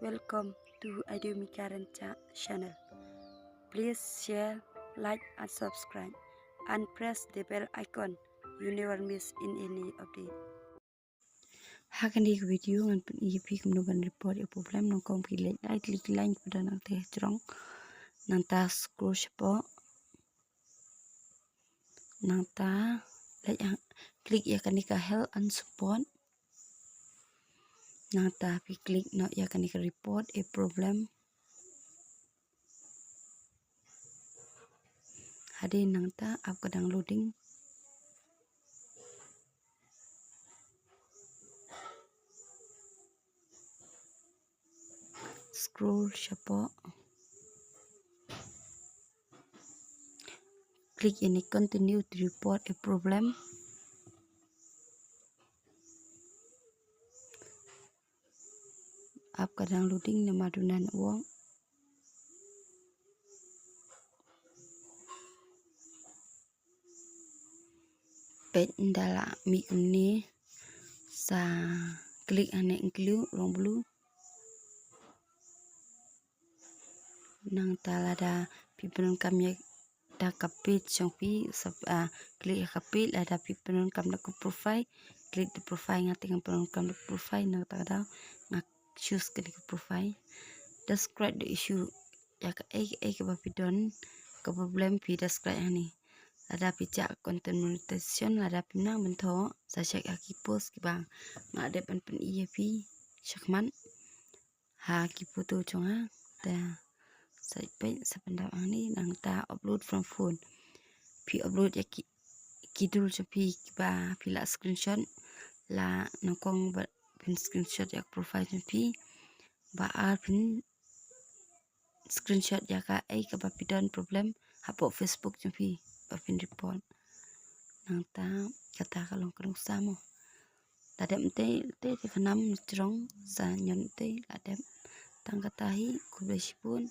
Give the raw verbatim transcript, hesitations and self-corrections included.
Welcome to Audio Mika Rancha channel. Please share, like and subscribe and press the bell icon. You never miss in any update. Ha kane ka video ngan pyni ïa phi kumno ban report ïa problem nongkong phi leit ai click line pada nangta hajrong. Nangta scroll shapoh. Nangta leit click ïa kane ka help and support. Nangta phi click noh ïa kane ka report a problem. Hadien nangta ap ka dang loading. Scroll shapoh. Click ïa kane continue to report a problem. Ap ka dang loading namar duna network. Peit ynda la mih kumne sa click hangne include rong blue. Nangta lada phi pyndonkam ïa da ka page jong phi sa, ah, click ïa ka page, lada phi pyndonkam da ka profile, click da profile. Nga te nga pyndonkam da ka profile, nangta ka daw nga choose kane ka profile. Describe the issue, ïa kaei kaei kaba phi don ka problem phi describe hangne. Lada phi jah content monetization, lada phim nang ban thoh sa check ha ki post kiba nga dep ban pyni ïa phi shakhmat ha ki photo jong nga. Te sa peit sa pyndap hangne. Nangta upload from phone. Phi upload ïa ki, ki dul jong phi kiba phi la screenshot, la nongkong ba phin screenshot ïa ka profile jong phi. Ba ar phin screenshot ïa kaei kaba phi don problem hapoh Facebook jong phi ba phin report. Nangta kata ka long ka nuksa mo. Lada dep tei tei te ka nam jrong sa ñion tei lada dep. Tang kata hi, khublei shibun.